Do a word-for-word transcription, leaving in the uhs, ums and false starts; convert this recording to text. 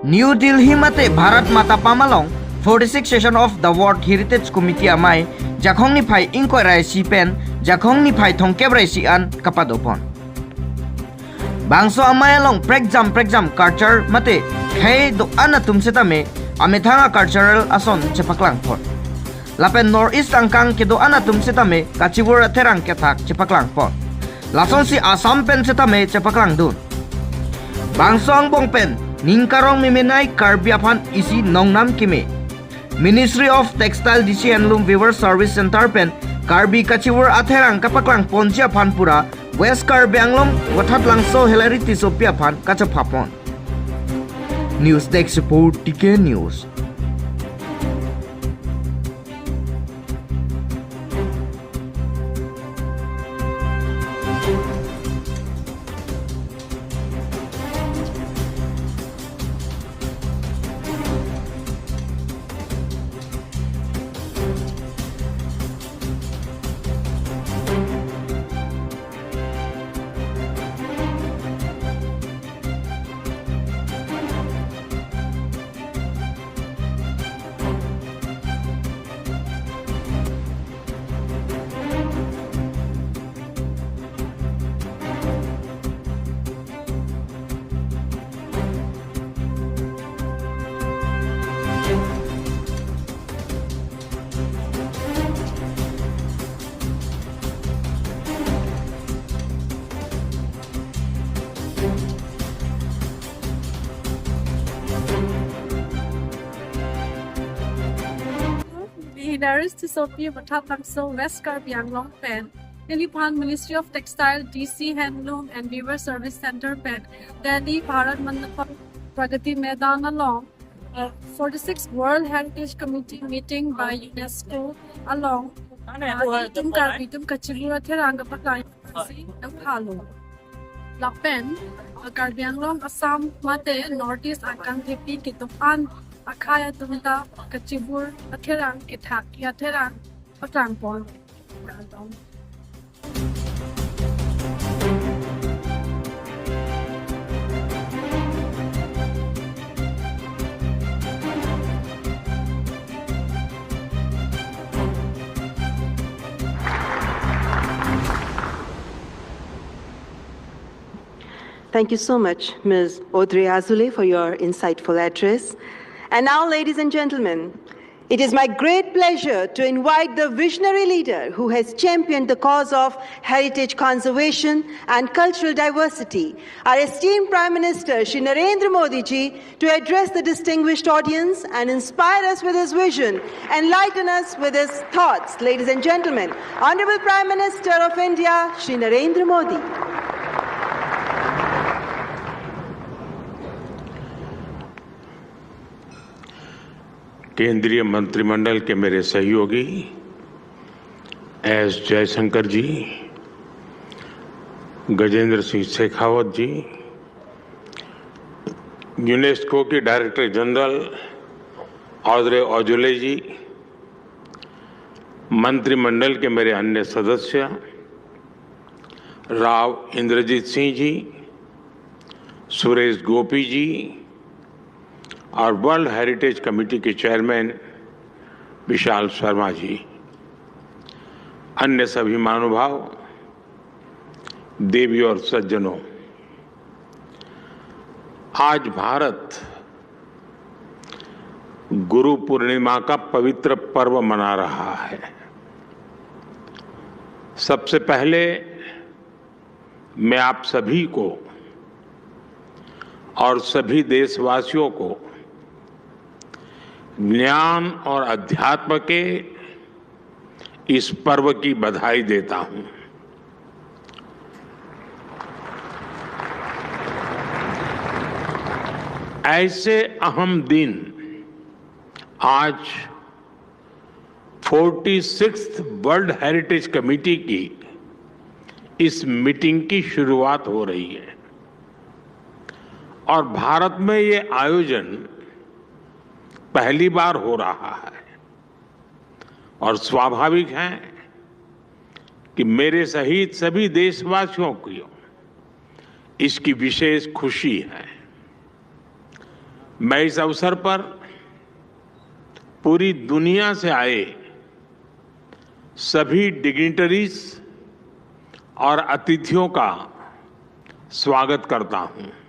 New Delhi mate Bharat Mandapam along forty-sixth session of the World Heritage Committee amei Jakhong niphai ingkoi ra isi pen Jakhong niphai thomkep ra isi an kapadopon. Bangso amei along prekjam prekjam culture mate khei do-an atum setame amethang a cultural ason chepaklangpon. Lapen North East angkang kedo-an atum setame kachibur atherang kethak chepaklangpon. Lasonsi Assam pen setame chepaklangdun. Bangso angbong pen ning karong memenai Karbi aphan isi nongnam keme. Ministry of Textile, D C Handloom, Weaver Service Center pen Karbi kachibur atherang kapaklangponji aphan pura West Karbi Anglong Wathat Langso Hilary Tissopi aphan kachepapon. News Desk Report, T K News. Hilary Tissopi, Wathat Langso, West Karbi Anglong pen neliphan Ministry of Textile, D C Handloom and Weaver Service Center pen Delhi Bharat Mandapam Pragati Maidan along, uh, forty-sixth World Heritage Committee meeting by UNESCO along, uh, itum Karbi atum kachibur atherang kapaklang si nangphalo. Lapen, uh, Karbi Anglong, Assam mate North East angkang thepi kedo-an akhei atum ta kachibur atherang kethak atherang paklangpon. Thank you so much, Miz Audrey Azouley, for your insightful address. And now, ladies and gentlemen, it is my great pleasure to invite the visionary leader who has championed the cause of heritage conservation and cultural diversity, our esteemed Prime Minister Shri Narendra Modi ji, to address the distinguished audience and inspire us with his vision, enlighten us with his thoughts. Ladies and gentlemen, Honorable Prime Minister of India, Shri Narendra Modi. केंद्रीय मंत्रिमंडल के मेरे सहयोगी एस जयशंकर जी, गजेंद्र सिंह शेखावत जी, यूनेस्को के director general Audrey Azoulay जी, मंत्रिमंडल के मेरे अन्य सदस्य, राव इंद्रजीत सिंह जी, सुरेश गोपी जी और वर्ल्ड हेरिटेज कमेटी के चेयरमैन विशाल शर्मा जी, अन्य सभी महानुभाव, देवी और सज्जनों, आज भारत गुरु पूर्णिमा का पवित्र पर्व मना रहा है। सबसे पहले मैं आप सभी को और सभी देशवासियों को ज्ञान और अध्यात्म के इस पर्व की बधाई देता हूं। ऐसे अहम दिन आज forty sixth world heritage committee की इस मीटिंग की शुरुआत हो रही है और भारत में ये आयोजन पहली बार हो रहा है और स्वाभाविक है कि मेरे सहित सभी देशवासियों को इसकी विशेष खुशी है। मैं इस अवसर पर पूरी दुनिया से आए सभी डिग्निटरीज और अतिथियों का स्वागत करता हूं।